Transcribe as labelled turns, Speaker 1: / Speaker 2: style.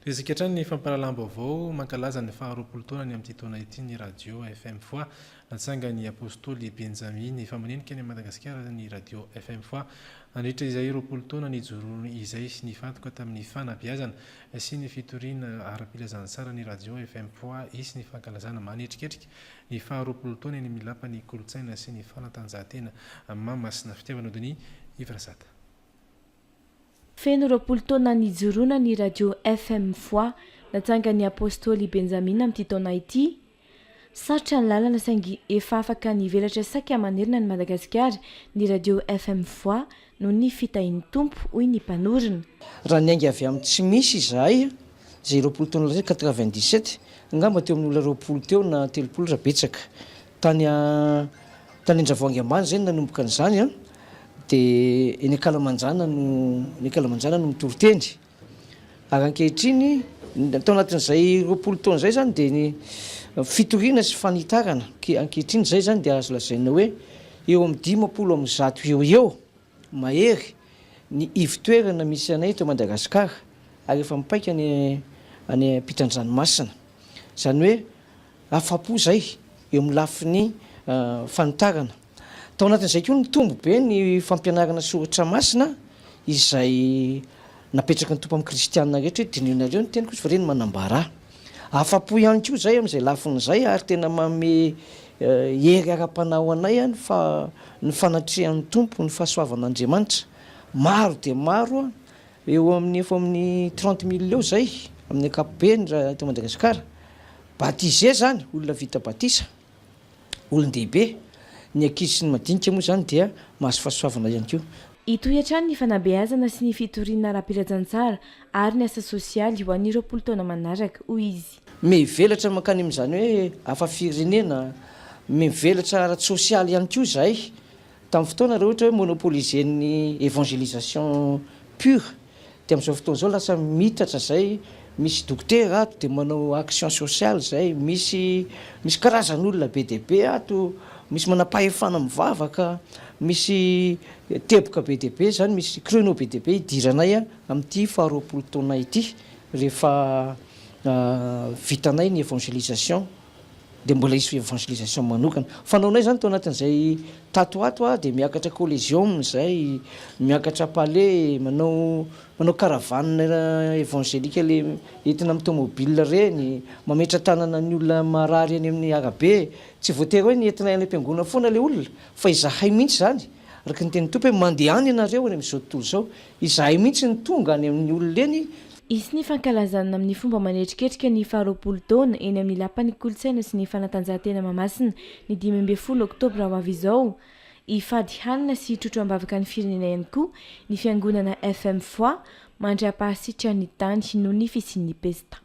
Speaker 1: Tohiziko hatrany ny fampahalalam-baovao mankalaza ny faha 20 taonany amin'ity taona ity ny Radio FM Foi. Natsangan'ny Apostoly Benjamina efa manenika an'i Madagasikara ny Radio FM Foi. Nandritra izay 20 taona nijoroany izay, nifantoka tamin'ny fanabeazana sy ny fitoriana ara-pilazantsara ny Radio FM Foi. Hisy ny fankalazana manetriketrika ny faha 20 taona eny amin'ny Lapan'ny Kolontsaina sy ny Fanatanjahantena Mahamasina. Fitiavana Donia Yves Razata.
Speaker 2: Feno 20 taona nijoroana ny Radio FM Foi, natsangan'ny Apostoly Benjamina amin'ity taona ity. Sarotra ny lalana saingy efa afaka nivelatra saika manerana an'i Madagasikara ny Radio FM Foi noho ny fitahian'ny Tompo, hoy ny mpanorina.
Speaker 3: Raha niainga avy amin'ny tsy misy izahay, izay 20 taona lasa izay, 97, angamba teo amin'ny olona 20 teo na 30 raha betsaka. Tany tany Andravoahangy ambany izay no nanomboka an'izany an, dia eny ankalamanjana no eny ankalamanjana no mitory teny. Ary ankehitriny, tao anatin'izay 20 taona izay izany dia ny fitoriana sy fanitarana, ankehitriny izay izany dia azo lazaina hoe eo amin'ny 150 eo ho eo mahery ny ivo-toerana misy anay eto Madagasikara ary efa mipaika any any ampitan-dranomasina. Izany hoe Afa-po izay eo amin'ny lafiny fanitarana. Tao anatin'izay koa nitombo be ny fampianarana soratra masina izay napetraky ny Tompo amin'ny kristiana rehetra hoe dinihonareo ny teniko izy fa ireny manambara ahy. Afa-po ihany koa izay amin'izay lafiny izay ary tena manome hery ara-panahy ho anay ny fa ny fanatrehan'ny Tompo, ny fahasoavan'Andriamanitra. Maro dia maro eo amin'ny efa amin'ny 30 mille eo izay amin'ny ankapobeny raha eto Madagasikara. Baptisé zany, olona vita batisa, olon-dehibe, ny ankizy sy ny madinika moa zany dia mahazo fahasoavana ihany koa.
Speaker 2: Hitohy hatrany ny fanabeazana sy ny fitoriana ara-pilazantsara ary ny asa sosialy ho an'ny 20 taona manaraka, hoy izy.
Speaker 3: Mivelatra mankany amin'izany hoe hafa firenena, mivelatra ara-tsosialy ihany koa izahay. Tamin'ny fotoana raha ohatra hoe monopoliser-n'ny évangélisation pure dia amin'izao fotoana izao lasa miitatra izay, misy dokotera ato dia manao action sociale izay, misy misy karazan'olona be dia be ato, misy manam-pahefana mivavaka, misy teboka be dia be izany, misy créneau be dia be idiranay amin'ity faha 20 taona ity rehefa vitanay ny évangélisation. dia mbola hisy evangelisation manokana. Fanaonay izany tao anatin'izay tato ho ato dia miakatra collégium izay, miakatra palais, manao manao caravane évangélique le entina amin'ny tomobile ireny, mametra-tanana ny olona marary eny amin'ny arabe, tsy voatery hoe ny entinay any am-piangonana foana ilay olona fa izahay mihitsy izany, araka ny tenin'ny Tompo hoe mandehana ianareo any amin'izao tontolo izao, izahay mihitsy no tonga any amin'ny olona eny.
Speaker 2: Hisy ny fankalazana amin'ny fomba manetriketrika ny faha 20 taona eny amin'ny Lapan'ny Kolontsaina sy ny Fanatanjahantena Mahamasina ny 15 oktobra ho avy izao. Hifady hanina sy hitrotro am-bavaka ny firenena ihany koa ny fiangonana FM Foi mandra-pahasitran'ny tany noho ny fisian'ny pesta.